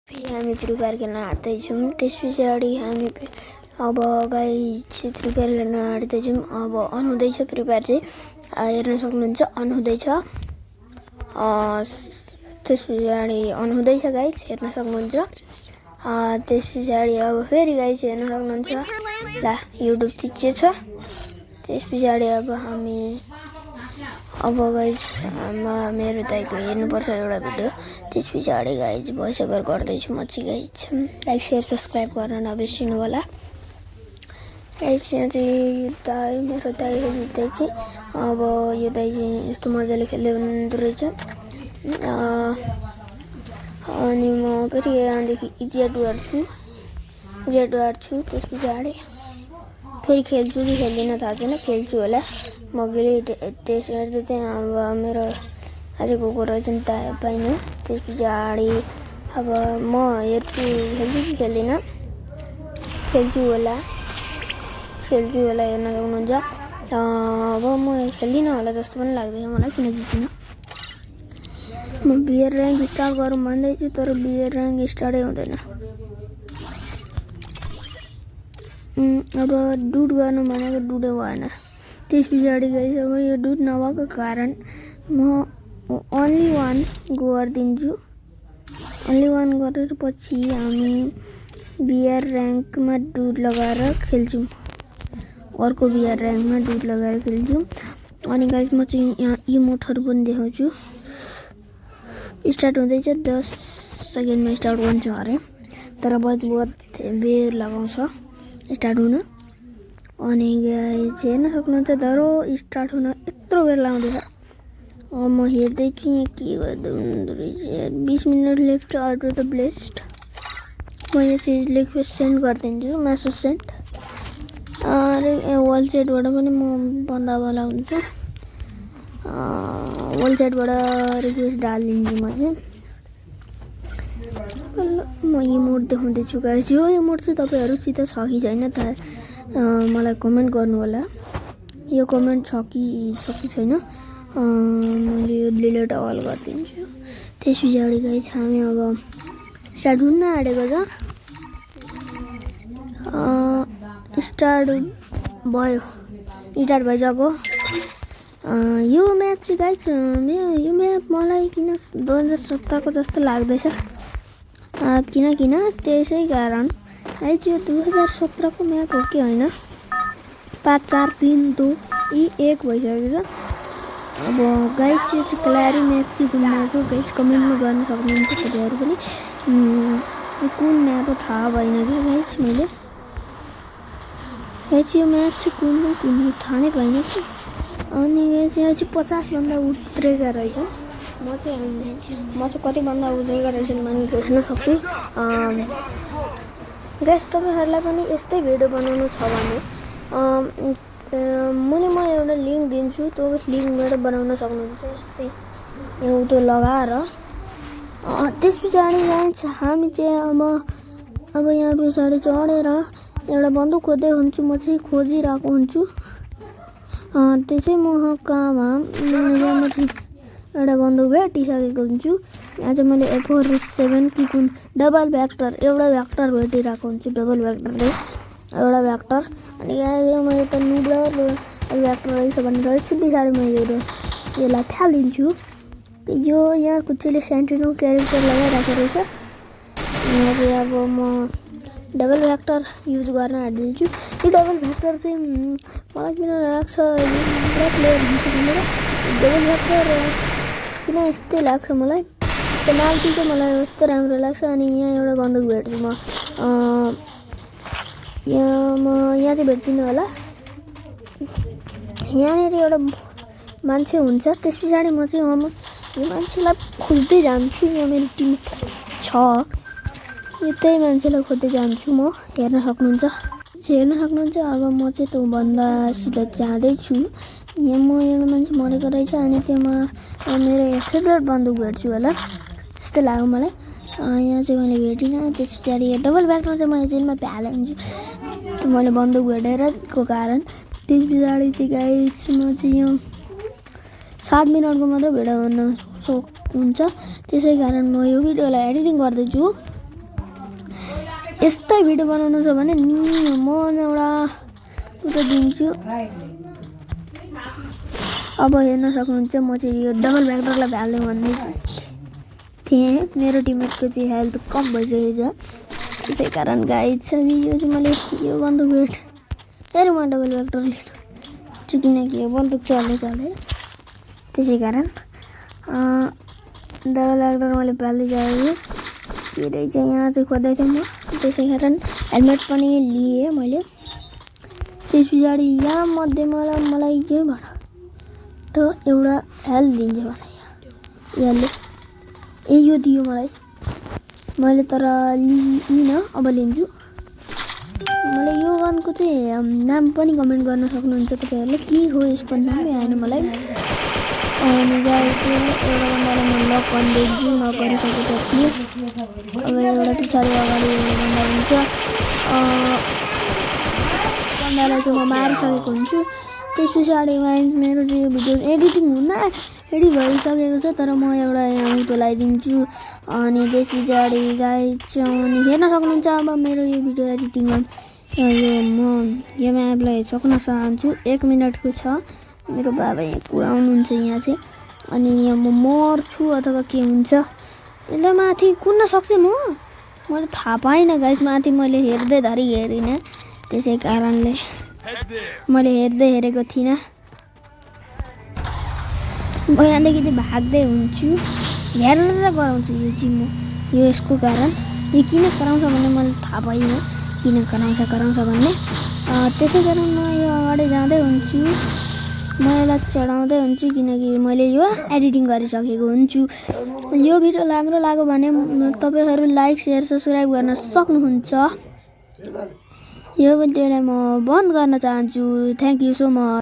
फेरि हामी free fire खेल्न आँट्दैछौँ। त्यस पछाडि हामी अब गाइस फ्री फायर खेल्न आँट्दैछौँ। अब अन हुँदैछ फ्री फायर चाहिँ हेर्न सक्नुहुन्छ, अन हुँदैछ। त्यस पछाडि अन हुँदैछ गाइस, हेर्न सक्नुहुन्छ। त्यस पछाडि अब फेरि गाइस हेर्न सक्नुहुन्छ। ला युट्युब थिचेछ। त्यस पछाडि अब गाइस मेरो दाइको हेर्नुपर्छ एउटा भिडियो। त्यस पछाडि गाइस भोइस ओभर गर्दैछु म चाहिँ गाइस। लाइक सेयर सब्सक्राइब गर्न नबिर्सिनु होला गाइस। यहाँ चाहिँ मेरो दाइको जित्दै चाहिँ अब यो दाइ चाहिँ यस्तो मजाले खेल्दै हुनुहुँदो रहेछ। अनि म फेरि यहाँदेखि जेड गर्छु। त्यस पछाडि फेरि खेल्छु कि खेल्दिनँ थाहा छैन, खेल्छु होला मजाले। त्यस हेर्दै चाहिँ अब मेरो आजको कुरा चाहिँ थाहा पाइनँ। त्यस पछाडि अब म हेर्छु खेल्छु कि खेल्दिनँ, खेल्छु होला हेर्न सक्नुहुन्छ। अब म खेल्दिनँ होला जस्तो पनि लाग्दैछ मलाई, किन जित्दिनँ। म बियर ऱ्याङ्क स्टार्ट गरौँ भन्दैछु, तर बियर ऱ्याङ्क स्टार्टै हुँदैन। अब डुड गर्नु भनेको डुडै भएन। त्यस पछाडि गइस अब यो डुड नभएको कारण म ओन्ली वान गरिदिन्छु। ओन्ली वान गरेर पछि हामी बियर ऱ्याङ्कमा डुड लगाएर खेल्छौँ। अर्को बियर ऱ्याङ्कमा डुड लगाएर खेल्छौँ। अनि गाइस म चाहिँ यहाँ इमोटहरू पनि देखाउँछु। स्टार्ट हुँदैछ, 10 सेकेन्डमा स्टार्ट हुन्छ अरे, तर बहुत बेर लगाउँछ स्टार्ट हुन। अनि गाइस हेर्न सक्नुहुन्छ धरो स्टार्ट हुन यत्रो बेर लाउँदैछ। अब म हेर्दैछु के गर्दै हुनुहुँदो रहेछ। 20 minute left out the blessed. म यो चाहिँ रिक्वेस्ट सेन्ड गरिदिन्छु, मेसेज सेन्ड। वाल च्याटबाट पनि म बन्दा वाला हुन्छु। वाल च्याटबाट रिक्वेस्ट डालिदिन्छु म चाहिँ। म इमोट देखाउँदैछु गाइस। यो इमोट चाहिँ तपाईँहरूसित छ कि छैन त मलाई कमेन्ट गर्नु होला। यो कमेन्ट छ कि छैन मैले यो डिलिट अल गरिदिन्छु। त्यस पछाडि गाइस हामी अब स्टार्ट हुन आँटेको छ। स्टार्ट भइसक्यो। यो म्याप चाहिँ गाइस यो म्याप मलाई किन 2017को जस्तो लाग्दैछ। किन त्यसै कारण गाइस यो 2017को म्याप हो कि होइन। 5 4 3 2 1 भइसकेको छ। अब गाइस यो चाहिँ क्ल्यारी म्याप कि कुन म्याप हो गाइस कमेन्टमा गर्न सक्नुहुन्छ तपाईँहरू पनि। कुन म्याप हो थाहा भएन कि गाइस मैले। गाइस यो म्याप चाहिँ कुन हो थाहा नै भएन कि। अनि गाइस यहाँ चाहिँ 50 भन्दा उत्रेका रहेछ। म चाहिँ कति भन्दा उत्रेका रहेछ भने हेर्न सक्छु। गाइस तपाईँहरूलाई पनि यस्तै भिडियो बनाउनु छ भने मुनि म एउटा लिङ्क दिन्छु, त्यो लिङ्कबाट बनाउन सक्नुहुन्छ यस्तै एउटा लगाएर। त्यस पछाडि गाइस हामी चाहिँ अब यहाँ पछाडि चढेर एउटा बन्दुक खोज्दै हुन्छु। म चाहिँ खोजिरहेको हुन्छु त्यसै मौकामा यहाँ म चाहिँ एउटा बन्दुक भेटिसकेको हुन्छु। यहाँ चाहिँ मैले AK-47 कि कुन डबल भ्याक्टर एउटा भ्याक्टर भेटिरहेको हुन्छु। डबल भ्याक्टरले एउटा भ्याक्टर। अनि यहाँ मैले त नुब्लर भ्याक्टर रहेछ भनेर एकछिन पछाडि मैले यसलाई फालिदिन्छु। यो यहाँ कुचैले सेन्टिनो क्यारेक्टर लगाइरहेको रहेछ। यहाँ चाहिँ अब म डबल भ्याक्टर युज गर्न आँटिदिन्छु। यो डबल भ्याक्टर चाहिँ मलाई किन लाग्छ पुरा प्लेयर हुन्छ भनेर। डबल भ्याक्टर किन यस्तै लाग्छ मलाई। पेनाल्टी चाहिँ मलाई कस्तो राम्रो लाग्छ। अनि यहाँ एउटा बन्दुक भेट्छु म। यहाँ चाहिँ भेट्दिनँ होला। यहाँनिर एउटा मान्छे हुन्छ। त्यस पछाडि म चाहिँ यो मान्छेलाई खोज्दै जान्छु। यहाँ मेरो टिम छ, यतै मान्छेलाई खोज्दै जान्छु म। हेर्न सक्नुहुन्छ। अब म चाहिँ त्यो बन्दासित जाँदैछु। यहाँ म एउटा मान्छे मरेको रहेछ। अनि त्योमा मेरो फेभरेट बन्दुक भेट्छु होला जस्तो लाग्यो मलाई। यहाँ चाहिँ मैले भेटिनँ। त्यस पछाडि डबल भ्याक्टर चाहिँ मैले जेलमा हालिदिन्छु त्यो मैले बन्दुक भेटेरको कारण। त्यस पछाडि चाहिँ गाइस म चाहिँ यो 7 मिनटको मात्रै भिडियो बनाउन सक्नुहुन्छ। त्यसै कारण म यो भिडियोलाई एडिटिङ गर्दैछु। यस्तै भिडियो बनाउनु छ भने म एउटा उता दिन्छु। अब हेर्न सक्नुहुन्छ म चाहिँ यो डबल भ्याक्टरलाई हाल्दै भन्दै थिएँ। मेरो टिममेटको चाहिँ हेल्थ कम भइसकेको छ, त्यसै कारण गाइज चाहिँ यो चाहिँ मैले यो बन्दुक फेरि म डबल भ्याक्टर लिन्छु किनकि यो बन्दुक चल्दै त्यसै कारण डबल भ्याक्टर मैले पाल्दै गएको के रहेछ यहाँ चाहिँ खोज्दै थिएँ म, त्यसै कारण हेलमेट पनि लिएँ मैले। त्यस पछाडि यहाँ मध्येमा मलाई के भन त एउटा हेल्थ दिन्छ मलाई यसले, यो दियो मलाई, मैले तर लिइनँ, अब लिन्छु। मलाई यो गनको चाहिँ नाम पनि कमेन्ट गर्न सक्नुहुन्छ तपाईँहरूले, के हो यसको नामै आएन मलाई। अनि गाइस एउटा बन्दालाई म लक गरिदिन्छु, लक गरिसकेपछि अब एउटा पछाडि अगाडि एउटा बन्दा हुन्छ, बन्दालाई चाहिँ म मारिसकेको हुन्छु। त्यस पछाडि मेरो चाहिँ यो भिडियो एडिटिङ रेडी भइसकेको छ, तर म एउटा यहाँ उँधो लगाइदिन्छु। अनि त्यस पछाडि गाइस अनि हेर्न सक्नुहुन्छ अब मेरो यो भिडियो एडिटिङ यो म गेम एपलाई सक्न चाहन्छु। 1 मिनटको छ, मेरो बाबा यहाँ आउनुहुन्छ यहाँ चाहिँ, अनि यहाँ म मर्छु अथवा के हुन्छ, यसलाई माथि कुद्न सक्थेँ मैले थाहा पाइनँ गाइस। माथि मैले हेर्दैधरि हेरिनँ, त्यसै कारणले मैले हेरेको थिइनँ। म यहाँदेखि चाहिँ भाग्दै हुन्छु, हेरेर गराउँछु यो चाहिँ म, यो यसको कारण यो किन कराउँछ भन्ने मैले थाहा पाइनँ, किन कराउँछ भन्ने। त्यसै कारण म यो अगाडि जाँदै हुन्छु, म यसलाई चढाउँदै हुन्छु किनकि मैले यो एडिटिङ गरिसकेको हुन्छु। यो भिडियो राम्रो लाग्यो भने तपाईँहरू लाइक सेयर सब्सक्राइब गर्न सक्नुहुन्छ। यो भिडियोलाई म बन्द गर्न चाहन्छु। Thank you so much.